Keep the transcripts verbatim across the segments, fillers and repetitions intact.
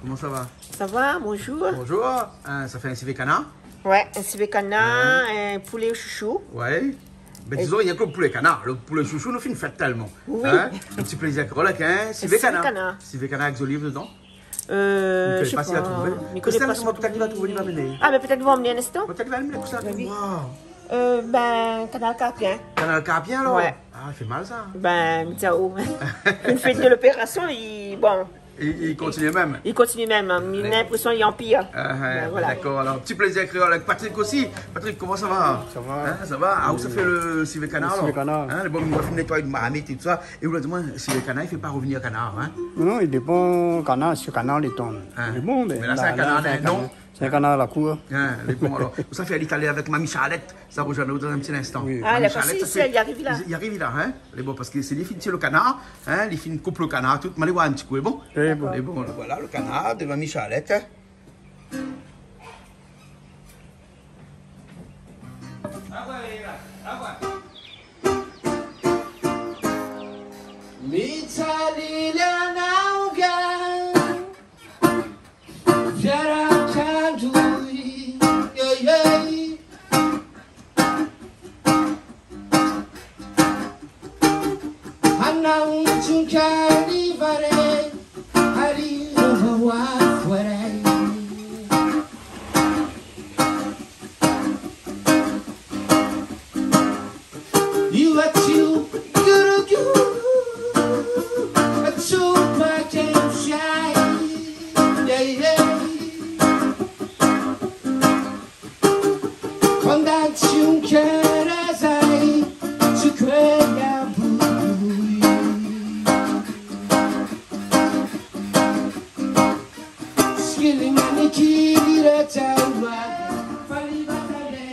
Koman sa va ? Sa va, bonjour. Bonjour. Hein, sa fé in sivé kanar ? Ouais, in sivé kanar, hein, in poulé shoushou. Ouais. Bin, é dizon, néna ke lo poulé kanar. Lo poulé shoushou, nou fine fé tèlman. Oui. Hein ? In ti plézir krol, hein ? In sivé kanar. Sivé kanar avèk zoliv dedan. Euh, mi koné pa si la trouvé. Kristèl, koman pétèt li va trouvé, li va amené. Ah, mé pétèt li va amené in instan. Pétèt li va amené, kosa. Bin oui. Waouh. Euh, bin, kanar karpien. Kanar karpien, alor ? Ouais. Ah, i fé mal, sa. Bin, mi di aou, in fé de lopérasion, li, bon. Li, li kontinié mèm. Li kontinié mèm, hein. Néna linprésion li anpir. Ah, ah, bin, voilà. Dakor, alor, ti plézir kréol avèk Patrick osi. Patrick, koman sa va ? Sa va. Hein, sa va ? Ah, ou sa fé lo sivé kanar, alor ? Sivé kanar. Hein, bon, nou la fine nétoy marmit é tousa. É ou la di amoin, sivé kanar, i fé pa revenir kanar, hein ? Non, non, i dépan kanar, si kanar lé tann. Hein. Lé bon, mé la, sé in kanar, non ? Sé in kanar la kour. Hein, lé bon, alor. Sa fé, li lé alé avèk Mami Charlette. Sa rozoinn anou dan in ti instan. Oui. Ah, Mami Charlette, sa fé, li ariv la. Li ariv la, hein ? Lé bon, parske sé li fine tir lo kanar, hein, li fine koup lo kanar, tout. M'a alé oir in ti kou, lé bon ? Lé bon. Lé bon, voilà lo kanar de Mami Charlette, hein. Mi tali la naouga, fiara kandoui, yeah, yeah. Ana un tun kari vare, hari rowa fore. You are too good, you are too fucking shy. Yeah, yeah. Konda tun kara zai, tsu kwe ya bui. Skili maniki lira tawa, fali batale.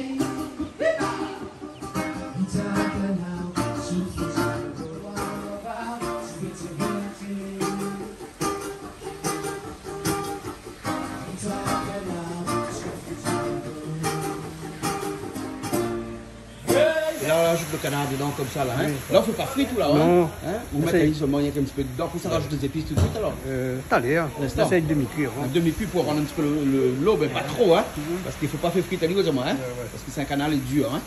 É la, ou azout lo kanar dedan konmsa la, hein. Oui. La, ou fé pa fri tout la, hein. Non. Hein ? Ou mèt ali solman, néna in ti pé dedan, pou sa razout dé zépis tout suit, alor. Euh, talèr. Linstan. Sa, sé demi-kui, hein. In demi-kui pou rann in ti pé lo, lo, lo, mé pa tro, hein. Mhm. Parske i fo pa fé fri ali, érézman, hein. Ouais, ouais. Parske sé in kanar, lé dir, hein.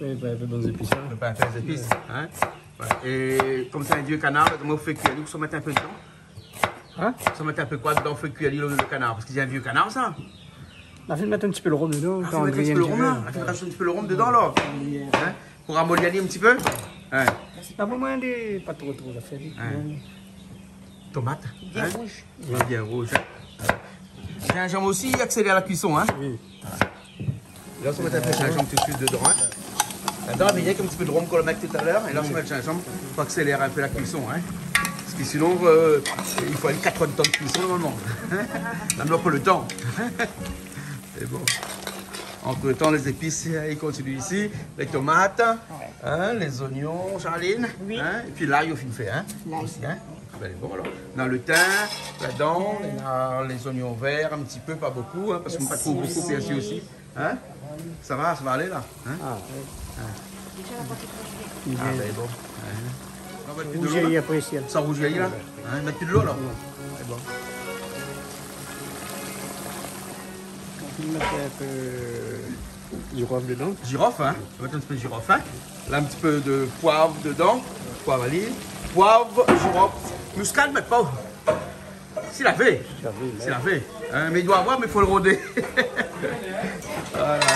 Oui, ouais, in pé bann zépis, hein. In pé zépis, hein. Ouais. É konm sé in vié kanar, la, ou fé kui ali, ou sa mèt in pé dedan. Hein ? Ou sa mèt in pé koi dedan, ou fé kui ali lo, lo kanar, parske sé in vié kanar, sa. La fine mèt in ti pé lo rom dedan, kan ou gri in ti pé. Ah, fo mèt in ti pé lo rom, la. La fine razout in ti pé lo rom dedan, la. Oui. Hein ? Pou ramoli ali in ti pé. Hein. Sa pou moin, dé, pa tro, tro zafèr. Hein. Tomat, hein ? Bien rouz. Ouais, bien rouz, hein. Zinzanm osi i aksélèr la kuison, hein ? Oui. La, ou sa mèt in pé zinzanm tout suit dedan, hein. Ladan, néna in ti pé de rom k'ou la mèt talèr. É la, ou sa mèt zinzanm pou aksélèr in pé la kuison, hein. Parske sinon, euh, i fo alé kat èr de tan de kuison, normalman. La, nou na pa lo tan. Mé bon. Antretan, lé zépis, euh, i kontinié isi. Lé tomat, hein, lé zoignon, Charline, hein, épi lay, ou fine fé, hein, osi, hein. Bin, lé bon, alor. Nou na lo tin ladan, nou na lé zoignon vèr, in ti pé, pa bokou, hein, parske nou na pa tro bokou pèrsi osi, hein. Sa va, sa va alé, la, hein ? Ah, oui. Ah, bin, bon. Hein. Sa rouzir apré, isi, hein. Sa rouzir, la. Hein, mèt pi dolo, la. Non. Sé bon. Ou pé mèt in pé zirof dedan. Zirof, hein. Ou mèt in ti pé zirof, hein. La, in ti pé de poiv dedan. Poiv ali. Poiv, zirof, miskad, mé pa. Si lavé. Si lavé, mé. Si lavé. Hein, mé i doi avoir, mé fo lo rodé. Voilà.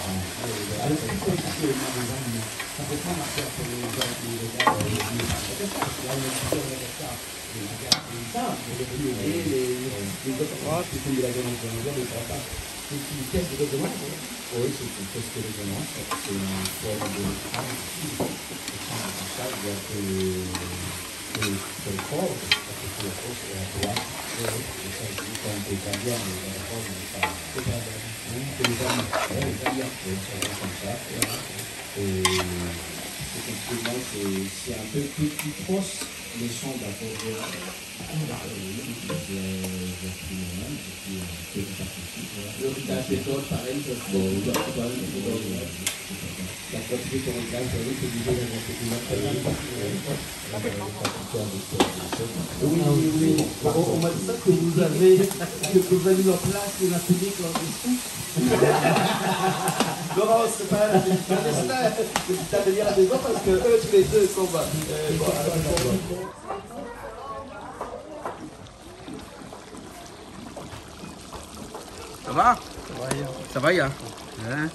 Oui, c'est une caisse de résonance, hein. Oui, c'est une caisse de résonance, c'est une forme de, de passage, de, de, de corde, parce que c'est la corde, c'est la droite. Oui, oui, et ça, je dis quand on peut pas bien, mais dans la forme, on n'est pas, c'est pas bien. Oui, c'est les amis. Oui, les amis. Et ça va comme ça. Et c'est effectivement, c'est, c'est un peu plus, plus proche, le son de la corde. Lo gitari pé tord parèy, sa. Bon, oui. La kantité de ton gitari, sa, oui, sé bien. Oui, oui, oui. On, on m'a dit ça, que vous avez, que vous avez mis en place la technique là-dessous. Non, non, c'est pas la technique, c'est ça, c'est que t'as des liens à des autres parce que eux, tous les deux, sont, euh, bon, avec le Sa va ? Sa va, ya. Sa va, ya. Hein ?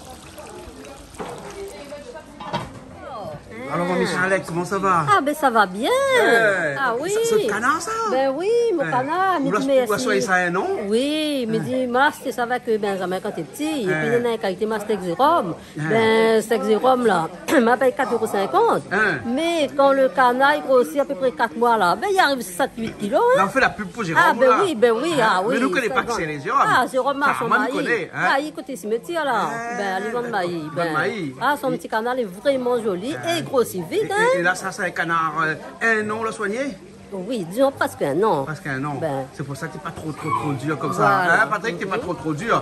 Alor, mon Michel Alex, koman sa va ? Ah, ben, sa va bien. Eh, ah oui. Sa, sé out kanar, sa ? Ben oui, mon kanar. Ou la, mé ou la soign sa in an ? Oui, mé di, ma ashté sa avèk, euh, Benjamin kan té pti. Épi, néna in kalité mastek Jérôme. Ben, sèk Jérôme la, ma pèy kat éro sinkant. Mé kan lo kanar i grosi apépré kat moi la, ben, i ariv sèt, uit kilo, hein. La, ou fé la pub pou Jérôme, la. Ah, ben oui, ben oui, ah oui. Mé nou koné pa ki sé Jérôme. Ah, Jérôme, son mayi. Sa, moin mi koné, hein. Ah, li koté simetié la. Ben, li vann mayi. Ben, ah, son ti kanar lé vréman zoli é i grosi vit, hein. É la, sa, sé in kanar, euh, in an ou la soigné ? Oui, dizon prèsk in an. Prèsk in an. Ben. Sé pou sa ke té pa tro, tro, tro dir konmsa. Voilà. Hein, Patrick, té pa tro, tro dir.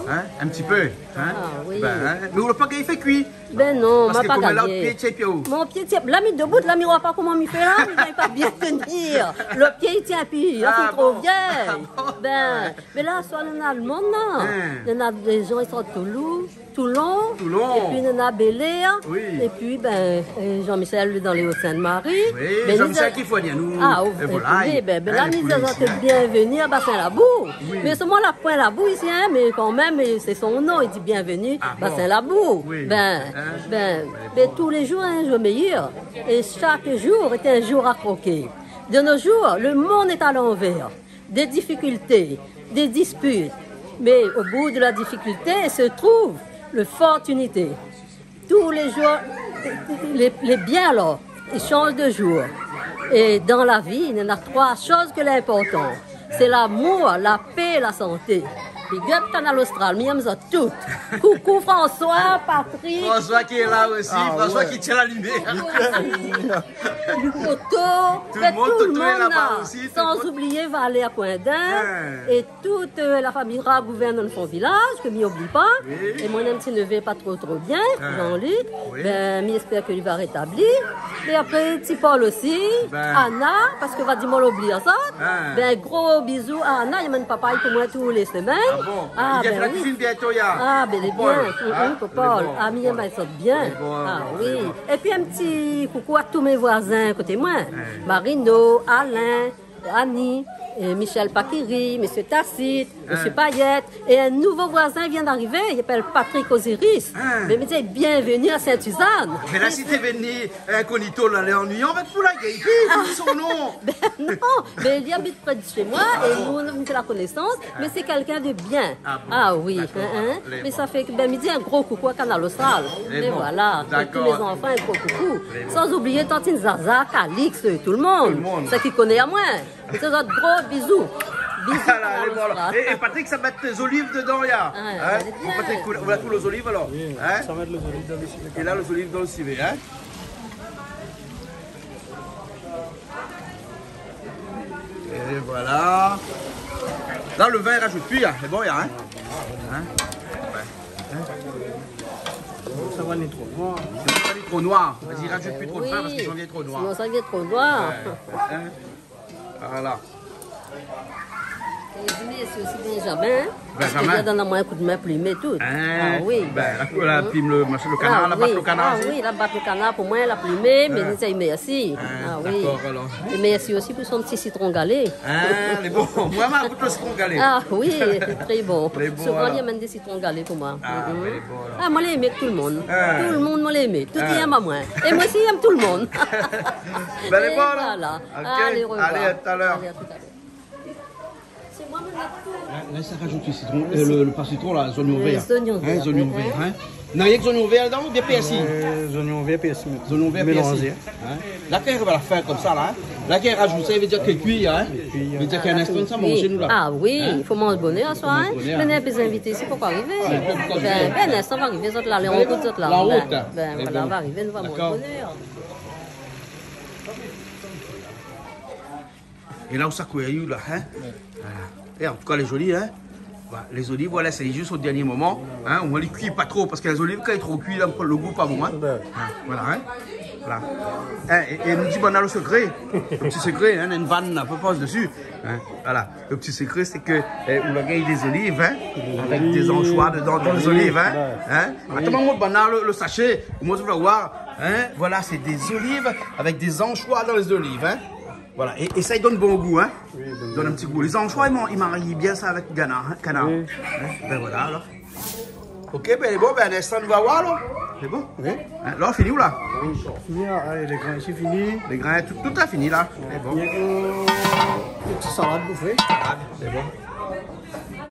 Hein, in ti pé. Hein ? Ah, oui. Ben, hein. Mé ou la pa gingn fé kui. Ben non, ma pa gingn. Parske koman la, out pié i tien pi, oh. Mon pié i tien, la mi debout, la mi oi pa koman mi fé la, mi gingn pa bien tenir. Lo pié i tien pi, la, sé tro vié. Ah bon ? Ben, mé la, soi néna lo moun la. Hein. Néna dé jan i sort Toulouse. Toulon. Toulon. Épi néna Bel-Air. Oui. Épi, ben, euh, Jean-Michel dan lé Hauts-de-Seine-Marie. Oui, ben, Jean-Michel ki fourni anou, ah, euh, volayi. Oui, ben, ben, la, nou di azot bienvenu a Bassin Labou. Oui. Mé solman la poin labou isi, hein, mé kanmèm, euh, sé son non, i di bienvenu Bassin Labou. Ah bon ? Oui. Ben, ben, ben, tous les jours un jour meilleur. Et chaque jour est un jour à croquer. De nos jours, le monde est à l'envers. Des difficultés, des disputes. Mais au bout de la difficulté se trouve l'opportunité. Tous les jours, les, les biens alors, ils changent de jour. Et dans la vie, il y en a trois choses que l'important. C'est l'amour, la paix et la santé. Big up Kanal Austral, mi yèm zot tout. Coucou François, Patrick. François qui est là aussi, ah, François ouais, qui tient la lumière. Toto, tout le monde, tout le monde est là-bas aussi, sans oublier Valère Coindin et toute, euh, la famille Ragouverne dans son village, ke mi oubli pa. Oui. É mon ti nevé pa tro tro bien, Jean-Luc. Oui. Ben, mi espèr ke li va rétabli. É apré, ti Paul osi, Anna, parske va di moin la oubli sa. Ben, gro bizou a Anna, i amenn papay pou moin tou lé semèn. Ah bon ? Ah ben oui. I vien fé la kuizine bientôt, ya. Ah, bel é bien. Pou Paul. Ah, mi yèm azot bien. Ah oui. É pi in ti koukou a tout mé voizin koté moin. Marino, Alain, Annie, é Michel Pakiri, Monsieur Tacite, Monsieur Payet, é in nouvo voizin i vien d'arivé, i apèl Patrick Osiris. Mé mi di, bienvenue à Sainte-Suzanne. Mé la, si té vni inkognito la, lé annuiyan avèk pou la gay, épi son non. Ben non, mé li abit pré de chez moi é nou, nou la fé la konésans, mé sé kèlkin de bien. Ah bon ? Ah oui, d'accord, hein, hein. Mé sa fé ke, ben, mi di in gro koukou a Kanal Austral. Mé voilà, é tout mé zanfan, in gro koukou. San oublié tantine Zaza, Calix, tout le monde. Tout le monde. Sak i koné amoin. Sé zot gro bizou. Bizou. Voilà, Kanal Austral. É, é Patrick, sa va mèt zoliv dedan, ya. Ah, lé bien. Patrick, ou la tout lé zoliv alor ? Oui, sa va mèt lé zoliv dan le sivé. É la, lé zoliv dan le sivé, hein ? É voilà. La, le vin, i rajout pi, hein. Lé bon, ya, hein ? Hein ? Sa va, lé tro noir. Sa va, lé tro noir. Vas-y, rajout pi tro de vin parske sinon i vien tro noir. Sinon sa i vien tro noir. Ouais. Hein ? Voilà. É di mèrsi osi Benjamin, hein, parske li la donn amoin in koudmin plimé tout. Ah oui. Ben, la, la plim le, le kanar, la bat le kanar osi. Ah oui, la bat le kanar pou moin, la plimé, mé li di mèrsi. Ah oui. D'accord, alors. É mèrsi osi pou son ti sitron galé. Ah, lé bon. Moin, ma gout le sitron galé. Ah oui, tré bon. Lé bon, alors. Souvan li amenn dé sitron galé pou moin. Ah, ben, lé bon, alors. Ah, moin lé èmé tout le monde. Tout le monde, moin lé èmé. Tout i yèm amoin. É moin osi, i yèm tout le monde. Ben, lé bon, alors. Voilà. Ok. Allez, au revoir. Allez, à tout à l'heure. Allez, à tout à l'heure. Sé moin, moin la tout. La, la, sa rajout le sitron, euh, le, le, pa sitron la, zoignon vèr. Lé zoignon vèr, hein. Zoignon vèr, hein. Na rienk zoignon vèr dedan oubien pèrsi ? Euh, zoignon vèr, pèrsi, mé zoignon vèr, pèrsi. Mélangé. Hein ? La, kan i ariv a la fin konmsa la, hein, la, kan i rajout sa, i vé dir ke kui, hein. Kui, hein. I vé dir ke in instan sa, manzé nou la. Ah oui, i fo manz bonèr aswar, hein. Manz bonèr. Mé néna in pé zinvité isi, pankor arivé. Ah, i pé pankor arivé. Ben, ben, in instan va arivé, zot la, lé an rout, zot la. La rout, hein. Ben, voilà, va arivé, nou va manz bonèr. D'accord. É la ou sa koué la, hein ? Ouais. Voilà. É an tou ka, lé zoliv, hein ? Voilà, lé zoliv, voilà, sé zis o dernié moman, hein ? Omoin li kui pa tro, parske lé zoliv, kan lé tro kui, la, le gou lé pa bon, hein ? Ouais. Hein, voilà, hein ? Voilà. Hein, é, é nou di banna le sekré, le ti sekré, hein, in vann, la, pa pans desi, hein ? Voilà. Le ti sekré, sé ke, euh, ou la gingn dé zoliv, hein ? Avèk dé zanshoi dedan, dan lé zoliv, hein ? Ouais. Hein ? Atann, mi amont banna le, le sashé, omoin zot va voir, hein ? Voilà, sé dé zoliv avèk dé zanshoi dan lé zoliv, hein ? Voilà, é, é sa i donn bon gou, hein ? Oui, i donn bon gou. I donn in ti gou. Lé zanshoi, i man-, i mari bien sa avèk kanar, hein, kanar. Oui. Hein ? Ben voilà, alor. Ok, ben, bon, ben, in instan nou va voir, alor. Lé bon ? Oui. Hein, la, fini ou la ? Oui, fini, alé, lé grin isi fini. Lé grin, tout, tout la fini, la. Lé bon. Rienk le, le ti salad pou fé. Salad, lé bon.